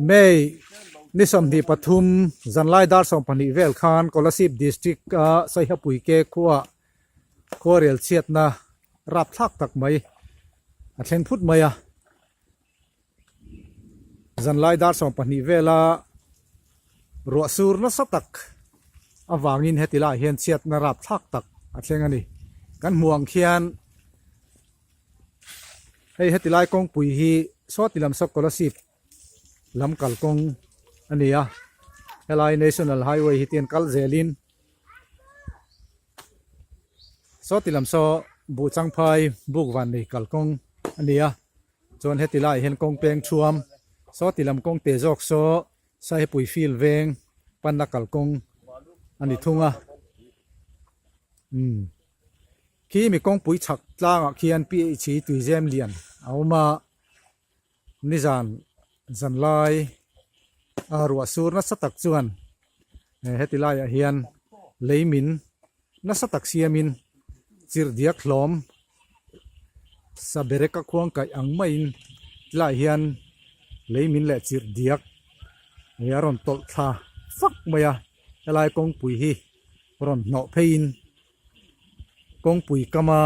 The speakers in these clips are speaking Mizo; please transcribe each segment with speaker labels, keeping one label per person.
Speaker 1: May ni 23 zanlai dar 12 vel khan Kolasib District a Saihapuike khua khuarel chhiatna rapthlak tak mai a thleng phut mai a. Zanlai dar 12 vela ruah sur nasa tak avangin heti laiah hian chhiatna rapthlak tak a thleng a ni. Kan hmuh ang khian hei heti lai kawngpui hi sawti lam saw Kolasib lam kalkawng a ni a, helai National Highway hi tian kal zelin sawti lam saw Buhchangphai Bukvannei kalkawng a ni a. Chuan heti laiah hian kawng peng thuam saw ti lam kawng te zawk saw Saihepui field veng panna kalkawng a ni thung a. Umm khi mi kawngpui chhak tlangah khian PHE tuizem lian a awm a, nizan zanlai a ruah sur nasa tak chuan heti laiah hian lei min Nasa tak siamin chirhdiak hlawm sabereka khuang kaih ang maiin tilaiah hian lei min leh chirhdiak a rawn tawlh thla fak mai a, helai kawngpui hi rawn hnawh pheiin kawngpui kama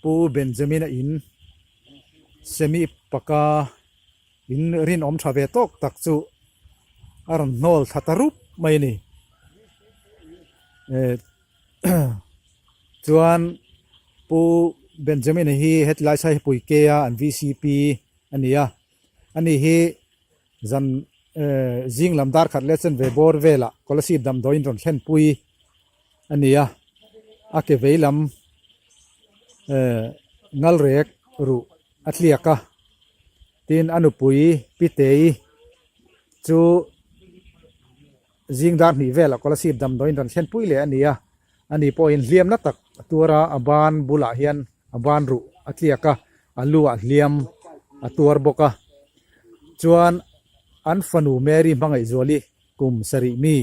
Speaker 1: Pu Benjamin-a in semi paka in rinawm tha ve tawk tak chu a rawn hnawl thla ta rup mai a ni. Eh chuan Pu Benjamin a hi hetilai Saihapui ke a an VCP a ni a, ani hi zan eh zing lam dar khat leh chanve bawr velah Kolasib damdawiin rawn thlenpui a ni a, a ke vei lam eh ngalrek ruh a tliak a, tin a nupui Pitei chu zing dar hnih velah Kolasib damdawiin rawn thlenpui leh a ni a, ani pawhin hliamna tak a tuar a, a ban bulah hian a ban ruh a tliak a, a lu ah hliam a tuar bawk a, chuan an fanu Mary Hmangaihzuali kum sarih mi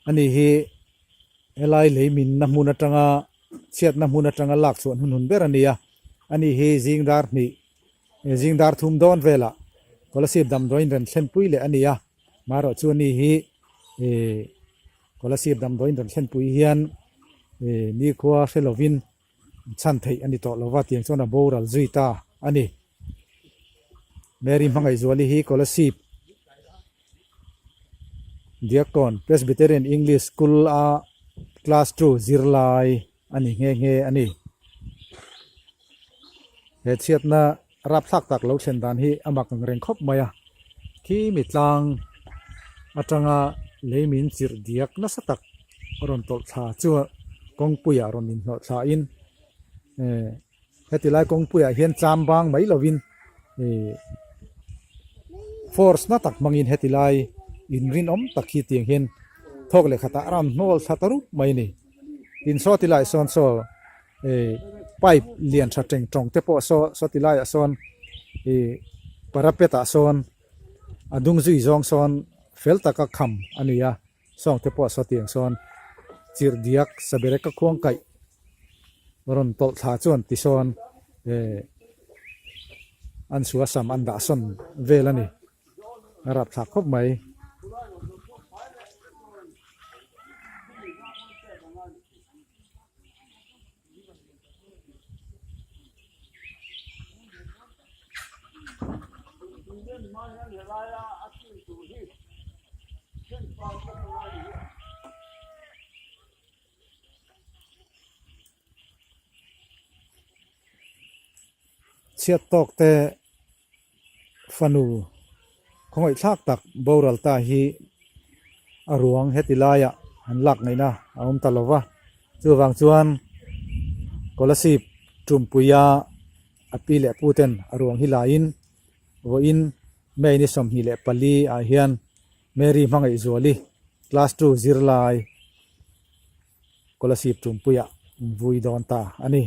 Speaker 1: Ani hi helai lei minna hmun atanga chhiatna hmun atanga lak chhuah hun hun ber a ni a, ani hi zing dar hnih zing dar thum dawn velah Kolasib damdawiin rawn thlenpui leh a ni a, marawh chu ani hi ih Kolasib damdawiin rawn thlenpui hian ih nikhua hre lovin chhan theih a ni tawh lova tiang chuan a boral zui ta a ni. Mary Hmangaihzuali hi Kolasib Diakkawn Presbyterian English School a class two zirlai a ni nghe nghe a ni. He chhiatna rapthlak tak lo thlen dan hi a mak ang reng khawp mai a, khi mi tlang atanga lei min chirh diak nasa tak rawn tawlh thla chu kawngpuiah rawn inhnawh thla in eh Heti lai kawngpuiah hian tlam bang mai lovin ih force na tak hmangin heti lai inrinawm tak hi tiang hian thawk leh khatah a rawn hnawl thla ta rup mai a ni. Tin saw ti laiah sawn saw ih pipe lian tha teng tawng te pawh saw saw ti laiah sawn ih parapet ah sawn a dung zui zawng sawn fel taka kham a ni a. Sawng te pawh saw tiang sawn chirh diak sabereka khuang kaih rawn tawlh thla chuan ti sawn eh an sua sam an dah sawn vel a ni a rapthlak khawp mai. Chhiat tawk te fanu khawngaih thlak tak boral ta hi a ruang heti laiah an lak ngaihna a awm ta lo va, chuvang chuan Kolasib Tumpuia a pi leh pu ten a ruang hi laiin vawiin May ni 24 ah hian Mary Hmangaihzuali class two zirlai Kolasib Tumpuia an vui dawn ta a ni.